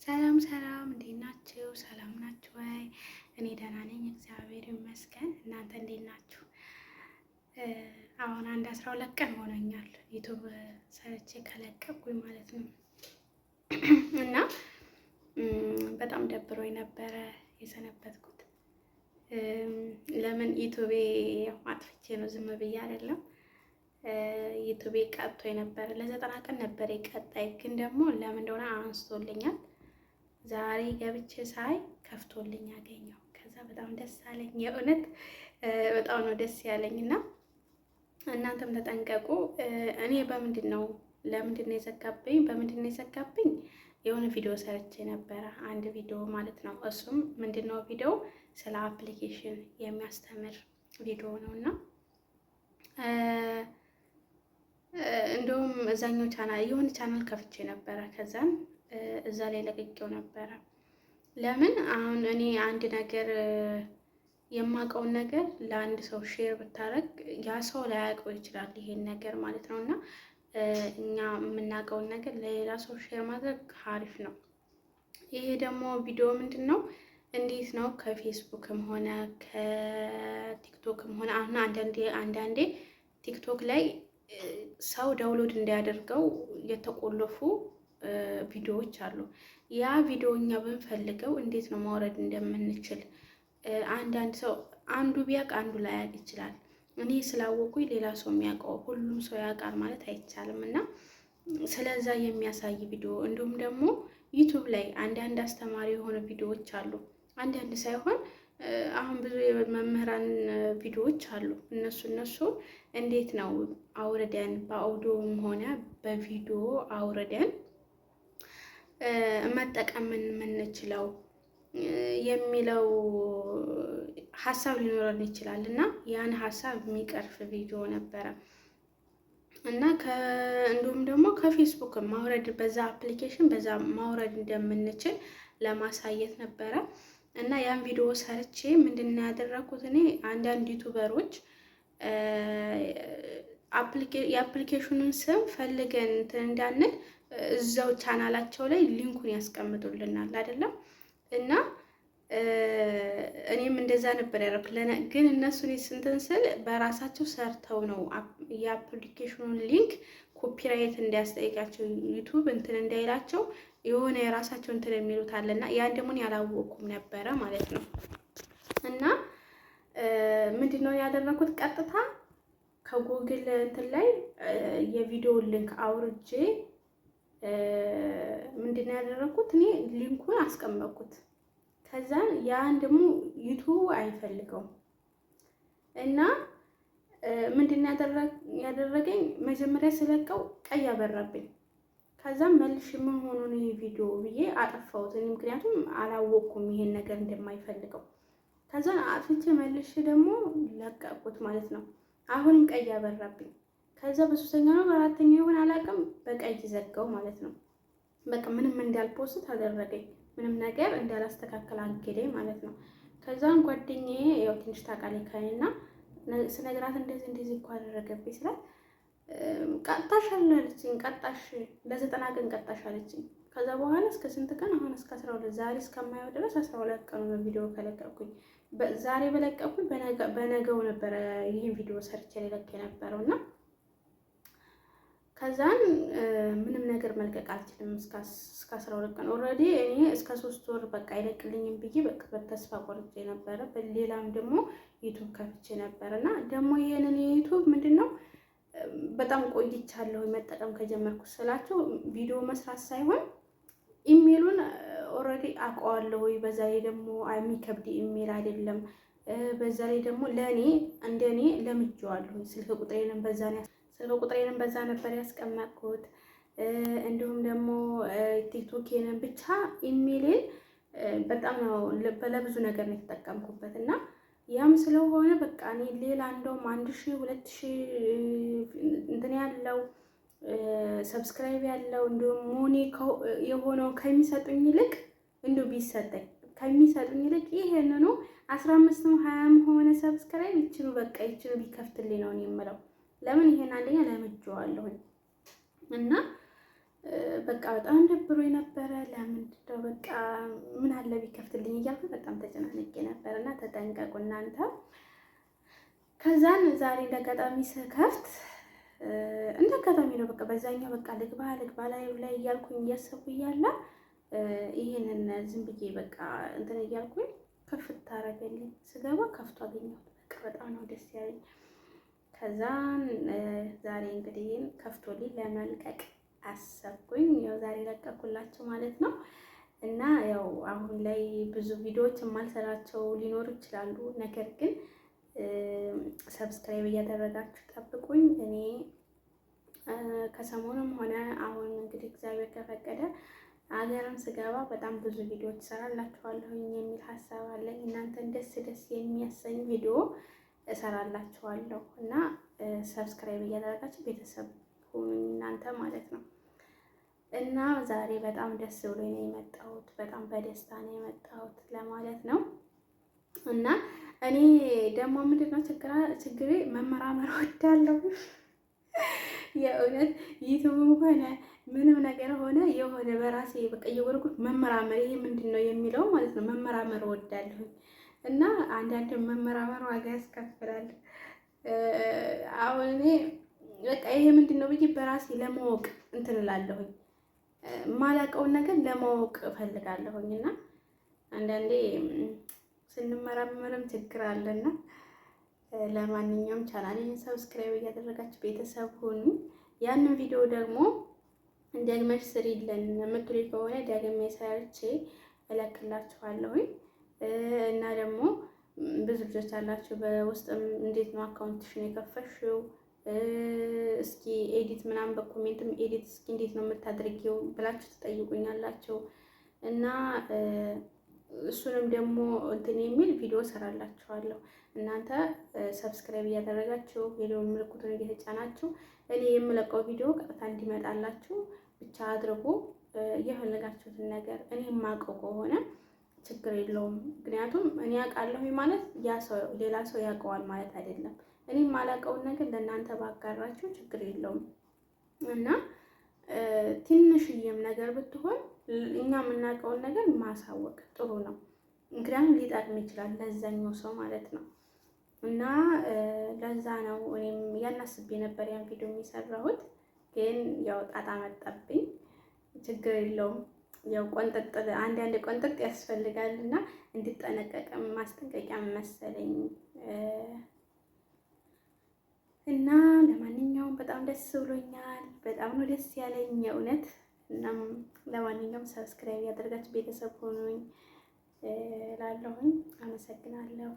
ሰላም ሰላም፣ እንዴት ናችሁ? ሰላም ናችሁ ወይ? እኔ ደህና ነኝ፣ እግዚአብሔር ይመስገን። እናንተ እንዴት ናችሁ? አሁን አንድ 12 ቀን ሆኖኛል YouTube ሰርቼ ከለቀቅኩኝ ማለት ነው። እና በጣም ደብሮኝ ነበረ የሰነበትኩት። ለምን YouTube ኤ አጥፍቼ ነው፣ ዝም ብዬ አይደለም። YouTube ኤ ቀጥቶ የነበረ ለ90 ቀን ነበር የቀጣይ፣ ግን ደግሞ ለምን እንደሆነ አንስቶልኛል። ዛሬ ገብቼ ሳይ ከፍቶልኝ አገኘው። ከዛ በጣም ደስ አለኝ። የእውነት በጣም ነው ደስ ያለኝ እና እናንተም ተጠንቀቁ። እኔ በምንድን ነው ለምንድን ነው የዘጋብኝ? በምንድን ነው የዘጋብኝ? የሆነ ቪዲዮ ሰርቼ ነበረ፣ አንድ ቪዲዮ ማለት ነው። እሱም ምንድን ነው ቪዲዮ ስለ application የሚያስተምር ቪዲዮ ነው እና እንደውም እዛኛው ቻናል የሆነ ቻናል ከፍቼ ነበረ። ከዛም እዛ ላይ ለቅቄው ነበረ። ለምን አሁን እኔ አንድ ነገር የማውቀውን ነገር ለአንድ ሰው share ብታደርግ ያ ሰው ላያውቀው ይችላል፣ ይሄን ነገር ማለት ነው። እና እኛ የምናውቀውን ነገር ለሌላ ሰው share ማድረግ አሪፍ ነው። ይሄ ደግሞ ቪዲዮ ምንድን ነው? እንዴት ነው ከፌስቡክም ሆነ ከቲክቶክም ሆነ አሁን አንዳንዴ አንዳንዴ TikTok ላይ ሰው download እንዳያደርገው የተቆለፉ ቪዲዮዎች አሉ። ያ ቪዲዮ እኛ ብንፈልገው እንዴት ነው ማውረድ እንደምንችል አንዳንድ ሰው አንዱ ቢያውቅ አንዱ ላያውቅ ይችላል። እኔ ስላወኩኝ ሌላ ሰው የሚያውቀው ሁሉም ሰው ያውቃል ማለት አይቻልም። እና ስለዛ የሚያሳይ ቪዲዮ እንዲሁም ደግሞ YouTube ላይ አንዳንድ አስተማሪ የሆኑ ቪዲዮዎች አሉ። አንዳንድ ሳይሆን አሁን ብዙ የመምህራን ቪዲዮዎች አሉ። እነሱ እንዴት ነው አውርደን በአውዲዮም ሆነ በቪዲዮ አውርደን መጠቀም የምንችለው የሚለው ሀሳብ ሊኖረን ይችላል እና ያን ሀሳብ የሚቀርፍ ቪዲዮ ነበረ። እና እንዲሁም ደግሞ ከፌስቡክ ማውረድ በዛ application በዛ ማውረድ እንደምንችል ለማሳየት ነበረ። እና ያን ቪዲዮ ሰርቼ ምንድን ነው ያደረኩት እኔ አንዳንድ YouTuber ኦች የ application ኑን ስም ፈልገን እንትን እንዳንል እዛው ቻናላቸው ላይ link ኡን ያስቀምጡልናል አይደለም? እና እኔም እንደዛ ነበር ያደረኩት። ግን እነሱን ስንትን ስል በራሳቸው ሰርተው ነው የ application ኑን link copyright እንዳያስጠይቃቸው YouTube እንትን እንዳይላቸው የሆነ የራሳቸው እንትን የሚሉት አለና ያን ደግሞ ያላወቁም ነበረ ማለት ነው። እና ምንድን ነው ያደረኩት? ቀጥታ ከጉግል እንትን ላይ የቪዲዮ link አውርጄ ምንድን ነው ያደረኩት? እኔ link ኡን አስቀመጥኩት። ከዛን ያን ደግሞ YouTube አይፈልገውም እና ምንድን ያደረገኝ መጀመሪያ ስለቀው ቀይ አበራብኝ። ከዛም መልሼ ምን ሆኖ ነው ይሄ ቪዲዮ ብዬ አጠፋሁት። ምክንያቱም አላወቅኩም ይሄን ነገር እንደማይፈልገው። ከዛን አጥፍቼ መልሼ ደግሞ ለቀቁት ማለት ነው። አሁንም ቀይ አበራብኝ። ከዛ በሶስተኛ ነው በአራተኛ ይሆን አላውቅም፣ በቀይ ዘጋው ማለት ነው። በቃ ምንም እንዳል post አደረገኝ። ምንም ነገር እንዳላስተካከል አገደኝ ማለት ነው። ከዛም ጓደኛዬ ያው ትንሽ ታውቃለች ከእኔና ስነግራት እንደዚህ እንደዚህ እኮ አደረገብኝ ስላት ቀጣሽ አለችኝ። ቀጣሽ ለ90 ቀን ቀጣሽ አለችኝ። ከዛ በኋላ እስከ ስንት ቀን አሁን እስከ 12 ዛሬ እስከማየው ድረስ 12 ቀኑ ነው ቪዲዮ ከለቀኩኝ። ዛሬ በለቀኩኝ በነገው ነበረ ይህን ቪዲዮ ሰርቼ ልለቅ የነበረው እና ከዛን ምንም ነገር መልቀቅ አልችልም እስከ 12 ቀን። Already እኔ እስከ 3 ወር በቃ አይለቅልኝም ብዬ በቃ በተስፋ ቆርጬ ነበረ። በሌላም ደግሞ YouTube ከፍቼ ነበረ እና ደግሞ ይሄንን የ YouTube ምንድን ነው በጣም ቆይቻለሁ መጠቀም ከጀመርኩ ስላቸው ቪዲዮ መስራት ሳይሆን ኢሜሉን already አውቀዋለሁ። በዛ ላይ ደግሞ የሚከብድ ኢሜል አይደለም። በዛ ላይ ደግሞ ለእኔ እንደኔ ለምጄዋለሁ። ስልክ ቁጥሬንም በዛ ነበር ያስቀመጥኩት። እንዲሁም ደግሞ ቲክቶኬንም ብቻ ኢሜሌን በጣም ነው ለብዙ ነገር ነው የተጠቀምኩበት እና ያም ስለሆነ በቃ እኔ ሌላ እንደውም 1000 2000 እንትን ያለው subscribe ያለው እንዲሁም money የሆነው ከሚሰጡኝ ይልቅ እንዲሁ ቢሰጠኝ ከሚሰጡኝ ይልቅ ይሄንኑ 15ም 20ም ሆነ subscribe ይችኑ በቃ ይችኑ ቢከፍትልኝ ነው የምለው። ለምን ይሄን አንደኛ ለምጄዋለሁኝ እና በቃ በጣም ደብሮ የነበረ ለምንድነው በቃ አለ ቢከፍትልኝ እያልኩ በጣም ተጨናንቄ ነበር። እና ተጠንቀቁ እናንተ። ከዛን ዛሬ እንዳጋጣሚ ስከፍት እንዳጋጣሚ ነው በቃ በዛኛው በቃ ልግባ ልግባ ላይ ላይ እያልኩኝ እያሰብኩ እያለ ይሄንን ዝም ብዬ በቃ እንትን እያልኩኝ ክፍት አደረገልኝ። ስገባ ከፍቶ አገኘሁት። በቃ በጣም ነው ደስ ያለኝ። ከዛን ዛሬ እንግዲህ ከፍቶልኝ ለመልቀቅ አሰብኩኝ። ያው ዛሬ ለቀኩላቸው ማለት ነው። እና ያው አሁን ላይ ብዙ ቪዲዮዎች የማልሰራቸው ሊኖሩ ይችላሉ። ነገር ግን subscribe እያደረጋችሁ ጠብቁኝ። እኔ ከሰሞኑም ሆነ አሁን እንግዲህ እግዚአብሔር ከፈቀደ አገርም ስገባ በጣም ብዙ ቪዲዮዎች እሰራላችኋለሁኝ የሚል ሀሳብ አለኝ። እናንተን ደስ ደስ የሚያሰኝ ቪዲዮ እሰራላችኋለሁ እና subscribe እያደረጋችሁ ቤተሰብ ሁኑኝ እናንተ ማለት ነው። እና ዛሬ በጣም ደስ ብሎኝ ነው የመጣሁት። በጣም በደስታ ነው የመጣሁት ለማለት ነው። እና እኔ ደግሞ ምንድን ነው ችግሬ መመራመር እወዳለሁ። የእውነት ዩቱብም ሆነ ምንም ነገር ሆነ የሆነ በራሴ በቃ እየጎረጉት መመራመር ይሄ ምንድን ነው የሚለው ማለት ነው መመራመር እወዳለሁ። እና አንዳንድ መመራመር ዋጋ ያስከፍላል። አሁን እኔ በቃ ይሄ ምንድን ነው ብዬ በራሴ ለማወቅ እንትን እላለሁኝ፣ ማላውቀውን ነገር ለማወቅ እፈልጋለሁኝ። እና አንዳንዴ ስንመራመርም ችግር አለና ለማንኛውም ቻናሌን subscribe እያደረጋችሁ ቤተሰብ ሁኑ። ያንን ቪዲዮ ደግሞ ደግመሽ ስሪልን የምትሉኝ ከሆነ ደግሜ ሰርቼ እለቅላችኋለሁኝ። እና ደግሞ ብዙ ልጆች አላችሁ በውስጥም እንዴት ነው account ሽን የከፈሽው? እስኪ edit ምናምን በ comment ም edit እስኪ እንዴት ነው የምታደርጊው ብላችሁ ትጠይቁኛላችሁ። እና እሱንም ደግሞ እንትን የሚል ቪዲዮ ሰራላችኋለሁ። እናንተ subscribe እያደረጋችሁ ቪዲዮ ምልክቱን እየተጫናችሁ እኔ የምለቀው ቪዲዮ ቀጥታ እንዲመጣላችሁ ብቻ አድርጎ የፈለጋችሁትን ነገር እኔ የማውቀው ከሆነ ችግር የለውም። ምክንያቱም እኔ አውቃለሁ ማለት ያ ሰው ሌላ ሰው ያውቀዋል ማለት አይደለም። እኔ የማላውቀውን ነገር ለእናንተ ባጋራችሁ ችግር የለውም እና ትንሽዬም ነገር ብትሆን እኛ የምናውቀውን ነገር ማሳወቅ ጥሩ ነው። ምክንያቱም ሊጠቅም ይችላል ለዛኛው ሰው ማለት ነው። እና ለዛ ነው እኔም ያናስቤ ነበር ያን ቪዲዮ የሚሰራሁት፣ ግን ያው ጣጣ መጣብኝ። ችግር የለውም። ያው ቆንጠጥ አንዳንድ ቆንጠጥ ያስፈልጋል እና እንድጠነቀቅም ማስጠንቀቂያ መሰለኝ። እና ለማንኛውም በጣም ደስ ብሎኛል። በጣም ነው ደስ ያለኝ የእውነት። እናም ለማንኛውም subscribe ያደርጋችሁ ቤተሰብ ሆኑኝ እላለሁኝ። አመሰግናለሁ።